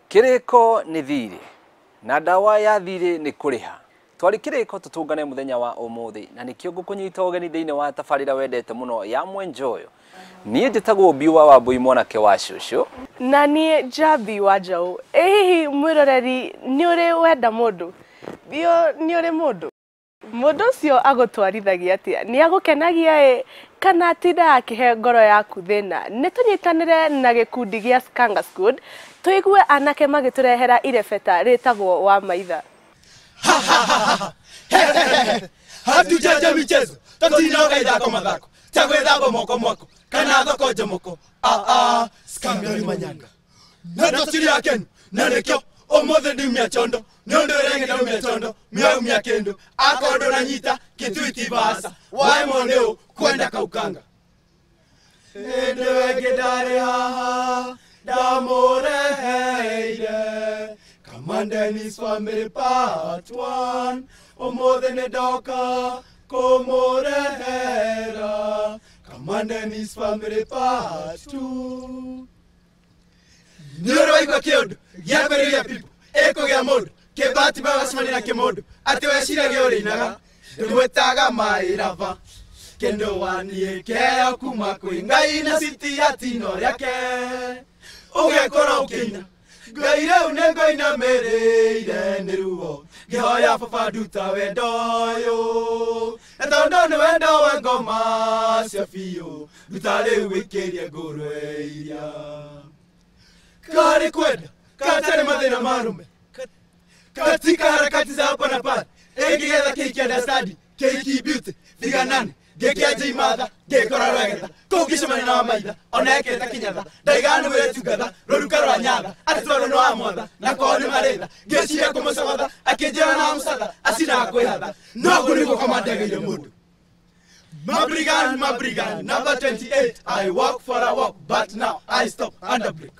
Kiriko ni thiri na ndawa ya thiri ni kuriha. Twari kiriko tutungane muthenya wa umuthi na nikio ngukunyita ugeni thiini wa tabarira wendete muno ya Mwenjoyo. Nie njitagwo Biwa wa Mbui mwanake wa cucu na nie Njambi wa Njau. Ĩ hihi mwiroreri ni uri wenda mundu? Bio ni uri mundu? Mundu ucio agutwarithagia atia? Ni agukenagia ĩ kana atindaga akihe ngoro yaku thina? Ni tunyitanire na gikundi gia Skanga Squad tuigue anake magiturehera irebeta ritagwo wa maitha. Hatujaja michezo tutinoga ithako mathako ta gwithamba moko mwako kana thoko njomoko. Skanga ni manyanga na tutiri akenu na nikio umuthi ndiumia chondo ni undu irenge ndaumia chondo miaumia kindu akorwo ndunanyita Kitui Basa waemwo ni ũ kwenda kaukanga. Ĩndĩ wengĩ ndarĩ haha ndamũreheire Kamandeni's Family Part 1 umuthi nĩ ndoka kũmũrehera Kamandeni's Family Part 2. Nĩ ũrĩ waigua kĩũndũ gĩambĩrĩria pipo ĩkũgĩa mũndũ kĩbati magacemania na kĩmũndũ atĩ weciragia ũrĩinaga ndĩmwĩtaga maĩraba kĩndũ waniĩ kĩheo kuma kwĩ Ngai na citi atino rĩake ũgekora ũkĩina Ngai rĩu nĩ ngoinamĩrĩire nĩ ruo ngĩhoya baba nduta wendo ũyũ na tondũ nĩ wendo wa ngoma cia biũ nduta rĩu wĩikĩrie ngũrwe iria karĩ kwenda katarĩ mathĩna ma arũme katika harakati za hapa na pale ĩngĩgetha kĩhiki understanding kĩhiki beauty thiga nane ngĩkĩanjia imatha ngĩkora rwegetha kũu ngĩcemania na wamaitha ona ekĩrĩte kĩnyatha ndaigaga nĩ mũirĩtu ngatha rũruka rwa nyatha atĩ tondũ nĩ wa mwatha na kwao nĩ marĩtha ngĩciria kũmũcogotha akĩnjĩra na mũcatha acinaga kwĩhatha no ũguo nĩguo kamandegeire mũndũ. Mabrigan, Mabrigan, number 28. I walk for a walk, but now I stop under break.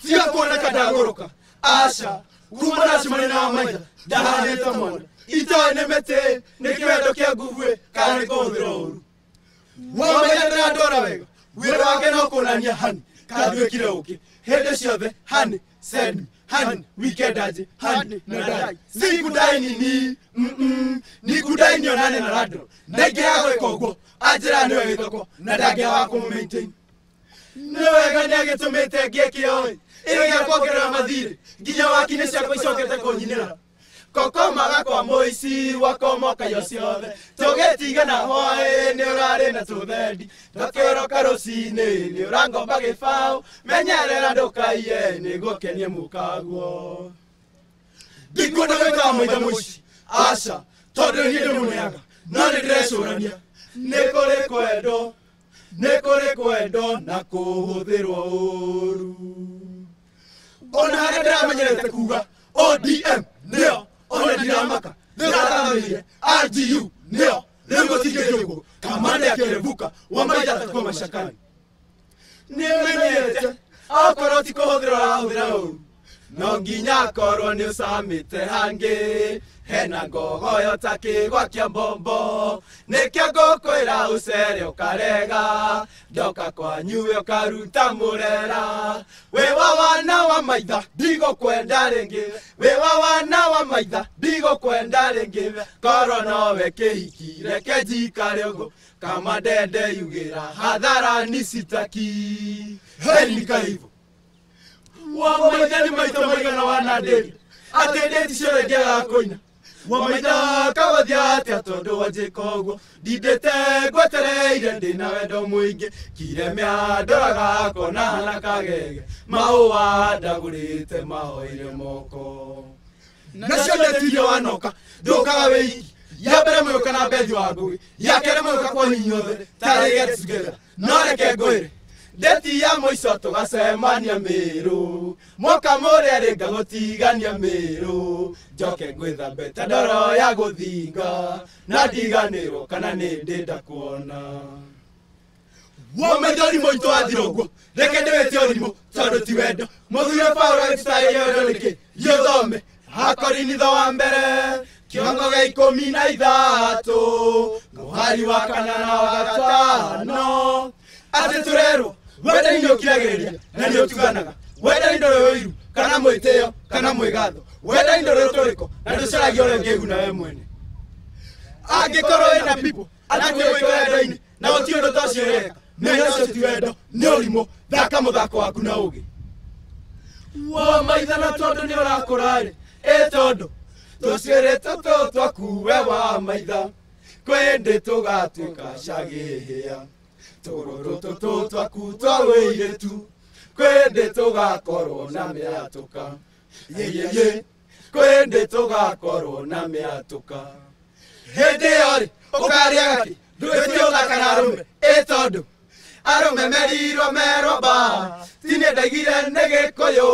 Tiga kuoneka ndagũrũka aca kuma ndacemania na wamaitha ndahanĩte mwana itoĩ nĩ mĩtĩ nĩ kĩwendo kĩa nguguĩ kana nĩ kũhũthĩra ũru. Wamaitha ndĩrandora wega wĩra wake no kuonania hani kanduĩkire ũkĩ hĩndĩ ciothe hani send me hani weekend aje hani nadai sikudai nini nikudai nionane na rado na ingĩaga gwĩka ũguo anjĩraga nĩwe gĩthoko na ndangĩaga kũmũ maintain. Nĩ wega nĩagĩtũmĩte ngĩe kĩo ĩ gĩa kuongerera mathirĩ nginya waki-inĩ ciakwa icokete kũnyinĩra kokomaga kwa mũici wakomoka irio ciothe tũgĩtigana hwaĩ nĩ ũrarĩ na tũthendi tũkĩroka rũcinĩ nĩ ũrangomba gĩbaũ menyerera ndũkaiye nĩguo kenie mũkaguo. Ndikwenda gwĩka wamaitha mũici aca tondũ niĩ ndĩmũneaga no nĩ ndĩrecũrania nĩ kũrĩ kwendwo nĩ kũrĩ kwendwo na kũhũthĩrwo ũru. Ona harĩa ndĩramenyerete kuga ODM nĩyo ona ndiramaka ndĩrathamĩire RGU nĩyo rĩu gũtingĩthiĩ ũguo Kamande akĩrebuka wamaitha atakuwa mashakani. Nĩmenyete akorwo ti kũhũthĩra ũrahũthĩra ũru no nginya akorwo nĩ ũcamĩte hangĩ hena ngogoyo ta kĩgwa kĩa mbombo nĩkĩo ngũkwĩra ũcere ũkarega ndoka kwanyu we ũkaruta mũrera wĩ wa wana wa maitha ndigũkwenda rĩngĩ wĩ wa wana wa maitha ndigũkwenda rĩngĩ korwo nowe kĩhiki reke njikare ũguo Kamandende yugĩra hathara ni sitaki. Heri nikaivo wamaitha nĩ maita maigana wanandĩria atĩ ndĩti ciothe ndiagaga kũina wamaitha kagũthiĩ atĩa tondũ wanjĩka ũguo ndindĩte ngwetereire ndĩna wendo mũingĩ kiremia ndoraga kona hana kagege maũa ndagũrĩte mahoire moko nacio ndeti iria wanoka ndũkaga wĩiki ya mbere mũyũka na Bethi wa Ngũgĩ ya kerĩ mũyũka kwa inyuothe tarĩ get together no reke ngwĩre ndeti ya mũico tũgacemania Mĩrũ mwaka mũrĩa rĩ ngagũtigania Mĩrũ njoke ngwĩthambe ta ndoro ya gũthinga na ndiganĩrwo kana nĩ ndĩnda kuona. Wamaitha ũrimũ witũ wathira ũguo reke ndĩwĩte ũrimũ tondũ ti wendo mũthuri Paũlũ agĩtũtarĩria wendo nĩkĩ gĩũthome Akorinitho wa mbere kĩongo gĩa 13 mũhari wa 4 na wa 5 atĩ tũrerwo wendani nĩ ũkiragĩrĩria na nĩ ũtuganaga wendani ndũrĩ ũiru kana mwĩtĩo kana mwĩgatho wendani ndũrĩ ũtũrĩko na ndũcaragia ũrĩa ũngĩĩguna we mwene angĩkorwo wĩna people atĩ wĩke wendo-inĩ na gũtirĩ ũndũ ta ũcio ũreka menya ũcio ti wendo nĩ ũrimũ thaka mũthako waku na ũgĩ wamaitha na tondũ nĩ ũrakũra-rĩ ĩ tondũ tũcuĩrĩ tũtũ twaku we wamaitha kwĩ hĩndĩ tũgatuĩka cagĩhĩa tũgũrũ tũtũ twaku twa wĩirĩtu kwĩ hĩndĩ tũgakorwo na mĩatũka yeyeye kwĩ hĩndĩ tũgakorwo na mĩatũka hĩndĩ ĩyo rĩ ũkarĩaga kĩ ndũgĩtige gũthaka na arũme ĩ tondũ arũme merirwo merwo mba ti niĩ ndaigire nĩ gĩkũyũ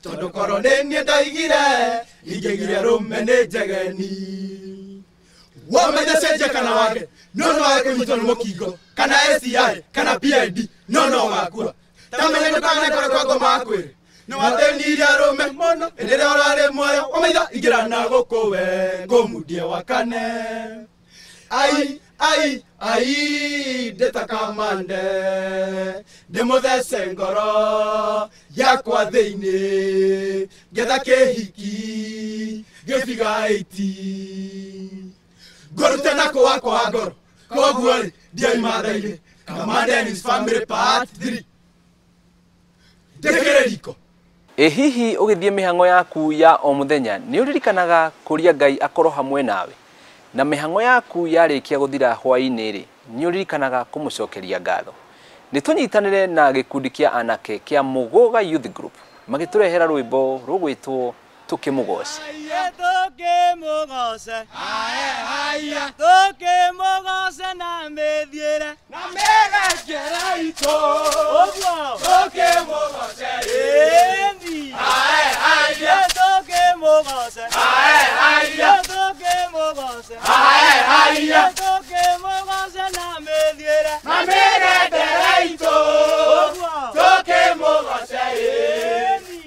tondũ korwo nĩ niĩ ndaigire ingĩgire arũme nĩ njegeni wamaitha cenjia kana wage no no wage kũnyitwo nĩ mũkingo kana STI kana PID no no ũgakua ta menya ndũkanekore kwa ngoma akwĩre nĩ wathĩnirie arũme mũno hĩndĩ ĩrĩa ũrarĩ muoyo wamaitha ingĩra na gũkũ we ngũmundie wakane ai ai ai ndĩtakamande ndĩmũthece ngoro yakwa thĩinĩ ngetha kĩhiki gĩbiga 80 ngũrute na kũ wakwa wa ngoro koguo rĩ ndiaima tha-inĩ Kamande and his family part 3 ndĩkĩrĩ riko. Ĩ hihi ũgĩthiĩ mĩhang'o yaku ya o mũthenya nĩ ũririkanaga kũria Ngai akorwo hamwe nawe na mĩhang'o yaku yarĩkia gũthira hwaĩ-inĩ rĩ nĩ ũririkanaga kũmũcokeria ngatho nĩ tũnyitanĩre na gĩkundi kĩa anake kĩa Mũgũga Youth Group magĩtũrehera rwĩmbo rũgwĩtwo Tũkĩmũgoce. Tũkĩmũgoce tũkĩmũgoce na mĩthiĩre na mĩgekĩra itũ ũguo tũkĩmũgoce ĩni tũkĩmũgoce tũkĩmũgoce tũkĩmũgoce na mĩthiĩre na mĩgendere itũ ũguo tũkĩmũgoce ĩni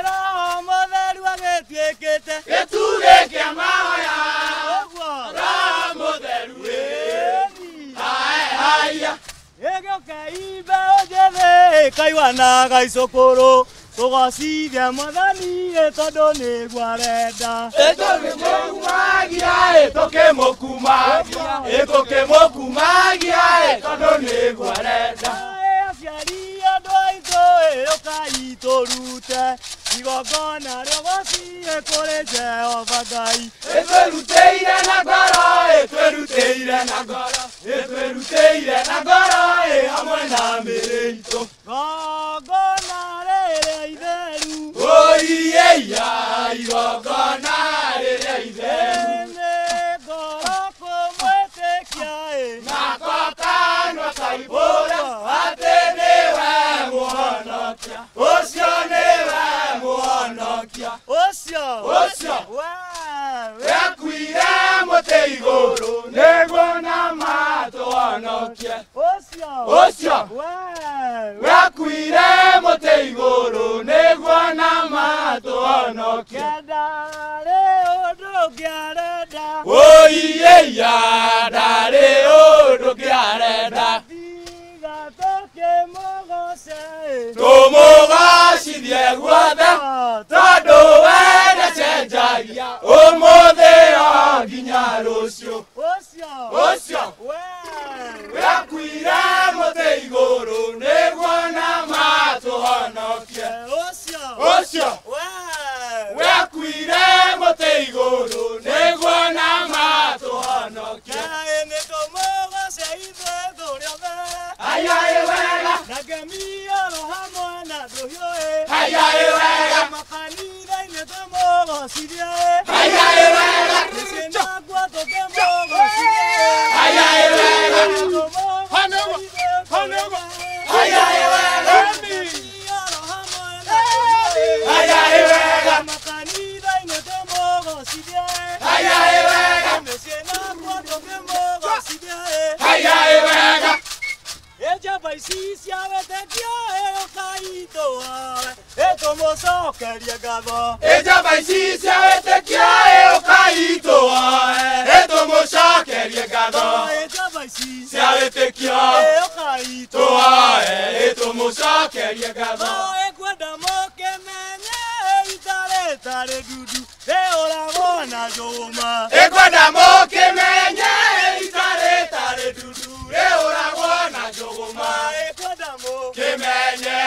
Roho Mũtheru agĩtuĩkĩte gĩtugĩ kĩa mahoya ũguo Roho Mũtheru ĩgĩũka imbeũ njĩthĩ ĩkaiguanaga icũkũrũ tũgocithia Mwathani tondũ nĩguo arenda ĩtũkĩmũkumagia ĩtũkĩmũkumagia ĩtũkĩmũkumagia tondũ nĩguo arenda aciari andũ aitũ ĩũkai tũrute igongona rĩogoci kũrĩ Jehova Ngai ĩtwĩrutĩire na ngoro ĩtwĩrutĩire na ngoro ĩtwĩrutĩire na ngoro ĩ hamwe na mĩĩrĩ itũ igongona rĩrĩa itheru ũiĩia igongona rĩrĩa itheru nĩ ngoro kũmwĩtĩkia ĩ nako kanua kaibũra atĩ nĩwe mũhonokia ũcio nĩwe mũhonokia ũcio ũcio wekuire mũtĩ igũrũ nĩguo na matũhonokie ũcio ũcio wekuire mũtĩ igũrũ nĩguo na matũhonokie ndarĩ ũndũ ũngĩarenda ũiĩia ndarĩ ũndũ ũngĩarenda tiga tũkĩmũgoce tũmũgocithie guothe tondũ we ndacenjagia ũmũthĩ o nginya rũciũ ũcio ũcio wekuire mũtĩ igũrũ nĩguo na matũhonokie ũcio ũcio wekuire mũtĩ igũrũ nĩguo na matũhonokie nĩ tũmũgoce ithuĩ tũrĩ othe aya ĩ wega na ngemioro hamwe na ndũhiũ ĩ aya ĩ wega makanitha-inĩ tũmũgocithie aya ĩ wega mĩciĩ nakuo tũkĩmũgocithie aya ĩ wega aya ĩ wega aya ĩ wega makanitha-inĩ tũmũgocithie aya Tũmũcokerie ngatho. Njamba ici cia wĩtĩkio ũkai tũhoe, tũmũcokerie ngatho. Njamba ici cia wĩtĩkio ũkai tũhoe, tũmũcokerie ngatho. Ĩkwenda mũkĩmenye itarĩ tarĩ ndundu rĩũragwo na njũgũma. Ĩkwenda mũkĩmenye itarĩ tarĩ ndundu rĩũragwo na njũgũma. Ĩkwenda mũkĩmenye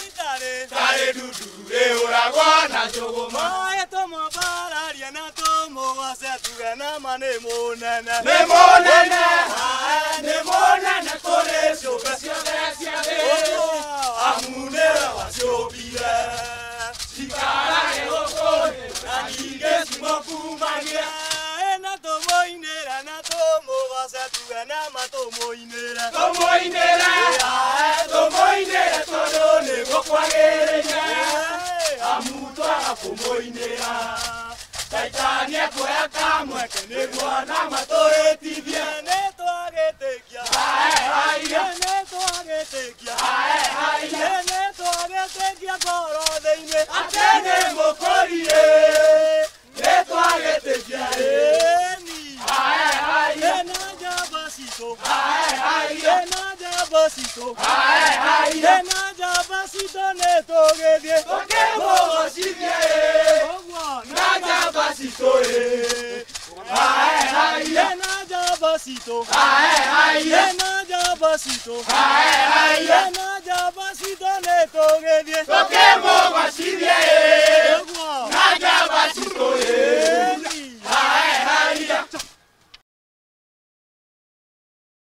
itarĩ tarĩ ndundu rĩũragwo na njũgũma. Tũmũmbararie na tũmũgoce tuge nama nĩ mũnene. Nĩ mũnene, nĩ mũnene kũrĩ ciũmbe ciothe cia thĩ, amu nĩwe waciũmbire cikarage gũkũ thĩ na ningĩ cimũkumagie. Na tũmũinĩre na tũmũgoce tuge nama tũmũinĩre. Tũmũinĩre, tũmũinĩre tondũ nĩguo kwagĩrĩire, amu twaga kũmũinĩra Caitani ekuoya kamweke nĩguo nama tũhĩtithie. Nĩ twagĩtĩkia, nĩ twagĩtĩkia, nĩ twagĩtĩkia ngoro thĩinĩ atĩ nĩ mũkũriĩ, nĩ twagĩtĩkia ĩni. Ĩna njamba citũ, ĩna njamba citũ, ĩna njamba citũ nĩ tũgĩthiĩ tũkĩmũgocaga.